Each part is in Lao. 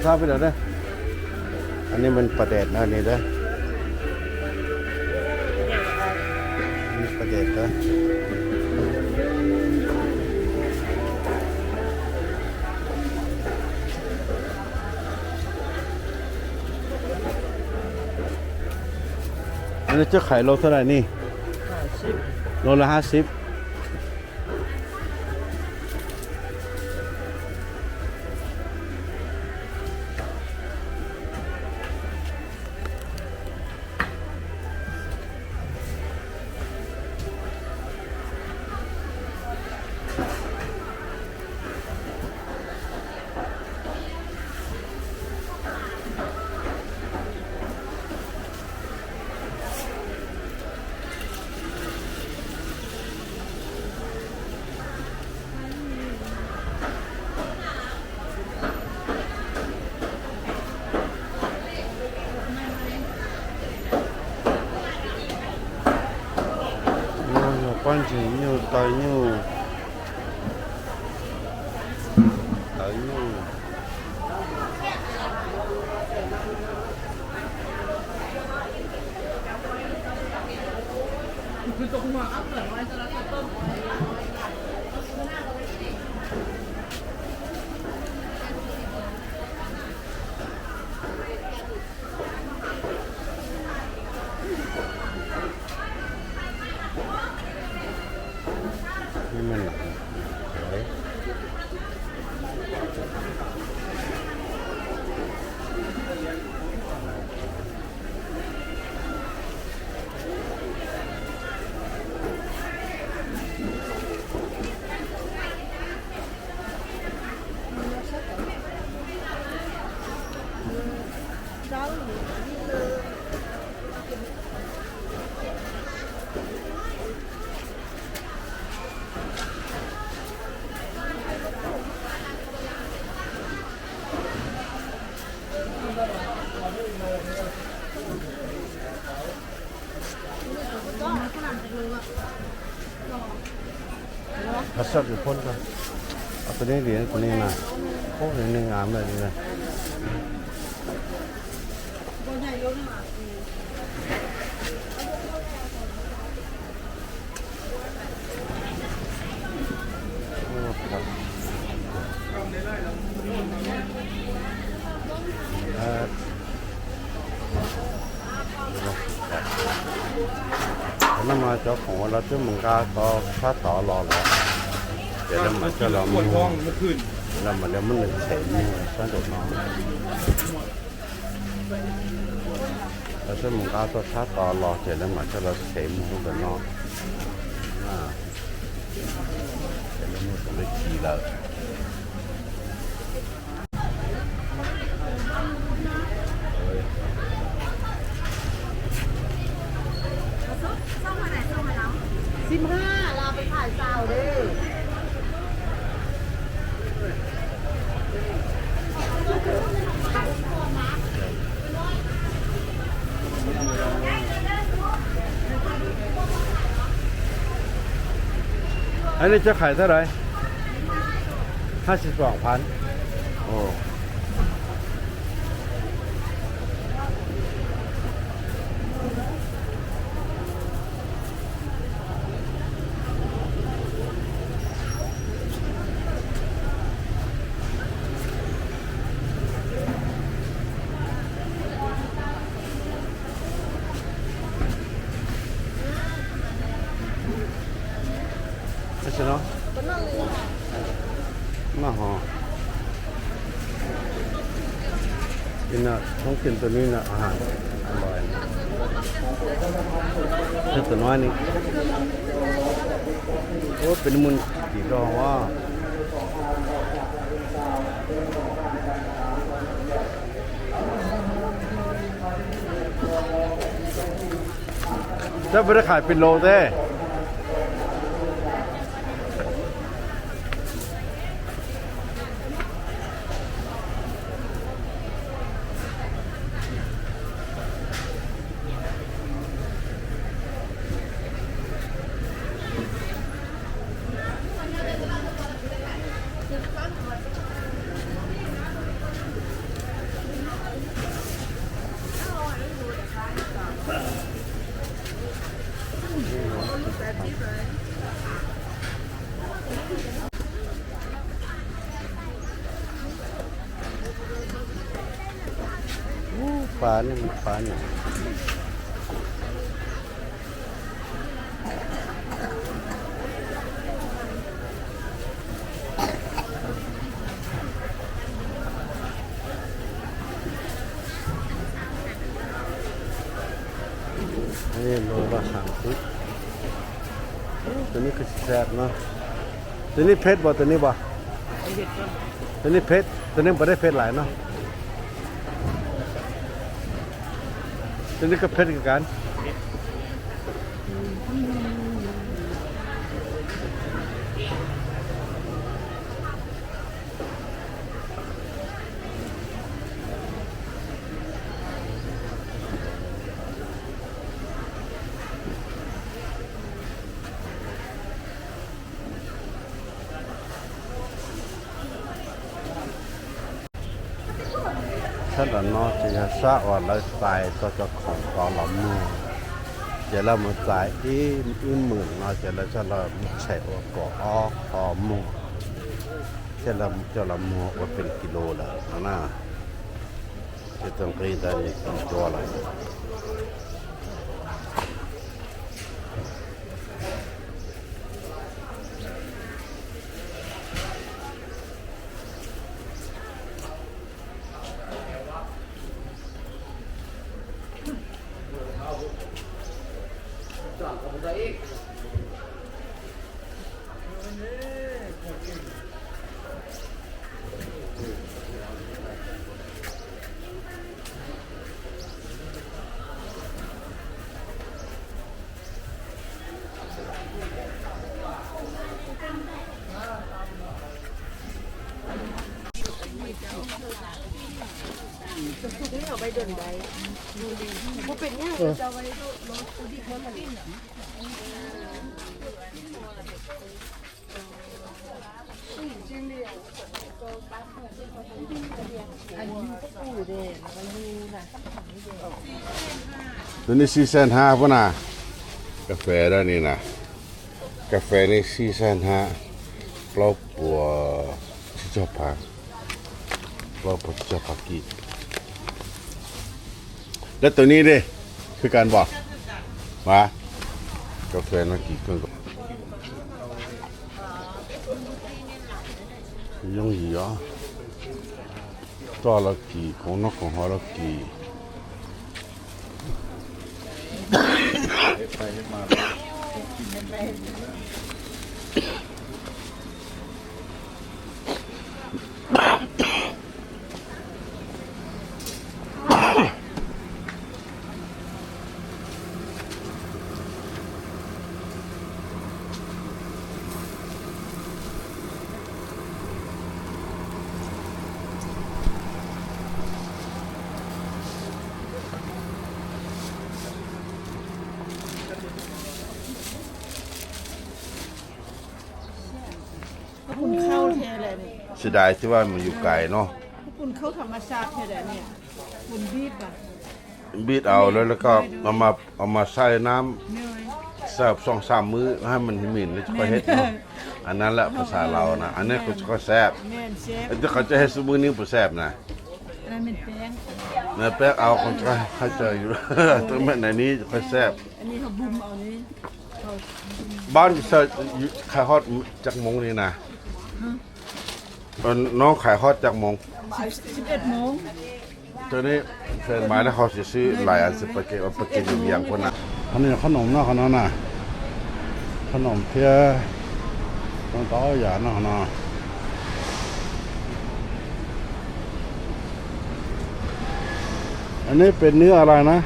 ເອົາໄປແລ້ວເດີ. ອັນນີ້ມັນປາແດດນະ ອັນນີ້ເດີ ອັນນີ້ປາແດດເດີ. ອັນນີ້ຈະຂາຍໂລເທົ່າໃດນີ້? ຫ້າສິບ ໂລລະຫ້າສິບ. ໂອ້ຍ ປັ້ນຊິຫຍູ້ ຕາຍຫຍູ້ ຕາຍຫຍູ້. ນີ້ແມ່ນ ເອົາສັກຢູ່ພຸ້ນກ່ອນ ເອົາຕົວນີ້ດີ ຕົວນີ້ນະ ໂອ້ ຕົວນີ້ງາມເລີຍນີ້ນະ. ນຳມາເຈົ້າຂອງລາວເຈົ້າມັງກາກໍພາຕໍ່ລໍແລ້ວ ແຕ່ລະມາເຈົ້າລາວມັນ ລະມາແລ້ວມັນເລີຍໃສ່ມືຊັ້ນໂດດເນາະ. ແລ້ວເຈົ້າມັງກາກໍພາຕໍ່ລໍແຕ່ລະມາເຈົ້າລາວໃສ່ມືກັນເນາະ ອາ ແຕ່ລະມືກໍເລີຍຂີ່ລາວ. ສິບຫ້າ ລາວໄປຂາຍຊາວເດ້. ອັນນີ້ເຈົ້າຂາຍເທົ່າໃດ? ຫ້າສິບສອງພັນ. ໂອ້. ມາຫໍ່ ກິນນະ ຕ້ອງກິນໂຕນີ້ນະ ອາຫານອະຮ່ອຍ ເຮັດໂຕນ້ອຍນີ້ ໂອ້ ເປັນໝຸ່ນ ຕີດອງວ່າ. ເຈົ້າບໍ່ໄດ້ຂາຍເປັນໂລເດ້. ມາ ປານີ້ ປານີ້ ອັນນີ້ໂລລະສາມສິບ. ໂອ້ ໂຕນີ້ຄືຊິແຊບເນາະ. ໂຕນີ້ເຜັດບໍ່? ໂຕນີ້ບໍ່? ໂຕນີ້ເຜັດ, ໂຕນີ້ບໍ່ໄດ້ເຜັດຫຼາຍເນາະ. ໂຕນີ້ກໍເຜັດຄືກັນ. ຊັ້ນລະເນາະ ຈະສະວ່າໄລຟ໌ສະໄຕລ໌ຕໍ່ເຈົ້າຂອງຕອນລະມື້ ຈະລະມາຈ່າຍອີ່ອື່ນໝື່ນເນາະ ຈະລະ ຈະລະໃສ່ໂອກອອກອອກໝູ່ ຈະລະ ຈະລະໝູ່ວ່າເປັນກິໂລລະນະ ຈະຕ້ອງກຣີດໄດ້ເປັນຕົວລະ. ໂຕນີ້ສີ່ແສນຫ້າພຸ້ນນະ ກາແຟດອກນີ້ນະ ກາແຟນີ້ສີ່ແສນຫ້າ ເປົ່າປົວຊິເຈົ້າພາ ເປົ່າປົວຊິເຈົ້າພາກີບ. ແລ້ວໂຕນີ້ເດ້ ຄືກັນບໍ່? ຫວາ ກາແຟນະກີເຄິ່ງ ຍົງຫຢີອະ ຕໍ່ລະກີ ຂອງນອກຂອງຫໍລະກີ. ເຂົ້າປຸ້ນເຂົ້າແທ້ແຫຼະນີ້ ເສຍດາຍທີ່ວ່າມັນຢູ່ໄກເນາະ ເຂົ້າປຸ້ນເຂົ້າທຳມະຊາດແທ້ແຫຼະນີ້ ປຸ້ນບີດອະ ບີດເອົາແລ້ວ ແລ້ວກໍເອົາມາ ເອົາມາໃສ່ນ້ຳ ໃສ່ສອງສາມມື້ໃຫ້ມັນໝິ່ນ ແລ້ວຄ່ອຍເຮັດເນາະ ອັນນັ້ນແຫຼະພາສາລາວນະ ອັນນີ້ຄ່ອຍແຊບ ແມ່ນແຊບ ອັນທີ່ເຂົາເຈົ້າເຮັດຊຸມື້ນີ້ບໍ່ແຊບນະ ອັນນັ້ນແມ່ນແປ້ງ ແມ່ນແປ້ງເອົາຂອງຂ້າເຈົ້າຢູ່ ຕ້ອງແມ່ນອັນນີ້ຄ່ອຍແຊບ ອັນນີ້ເຮົາບຸ້ມເອົານີ້ ບ້ານເຈົ້າຂາຍຮອດຈັກໂມງນີ້ນະ? ເອີ ນ້ອງຂາຍຮອດຈັກໂມງ? ສິບ ສິບເອັດໂມງ. ໂຕນີ້ເພິ່ນມາແລ້ວ ເຂົາຊິຊື້ຫຼາຍອັນ ຊິໄປເກັບ ເອົາໄປກິນຢູ່ວຽງພຸ້ນນະ. ອັນນີ້ຂະໜົມເນາະ ຂະໜົມນະ ຂະໜົມເພຍ ຂອງເຕົ້າຢາເນາະ ເນາະ. ອັນນີ້ເປັນເນື້ອອະໄລນະ?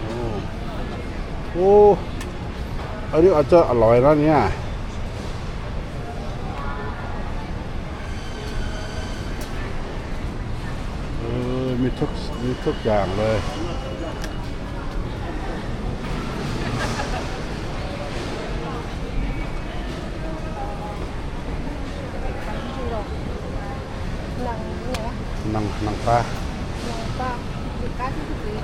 ໂອ້ ໂອ້ ອັນນີ້ອາດຈະອະລ່ອຍນະເນຍ. ເອີ ມີທຸກ ມີທຸກຢ່າງເລີຍ. ໜັງຫຍັງວະ? ໜັງ ໜັງປາ ໜັງປາ ຢູ່ກ້າຍທີ່ສຸດເລີຍ.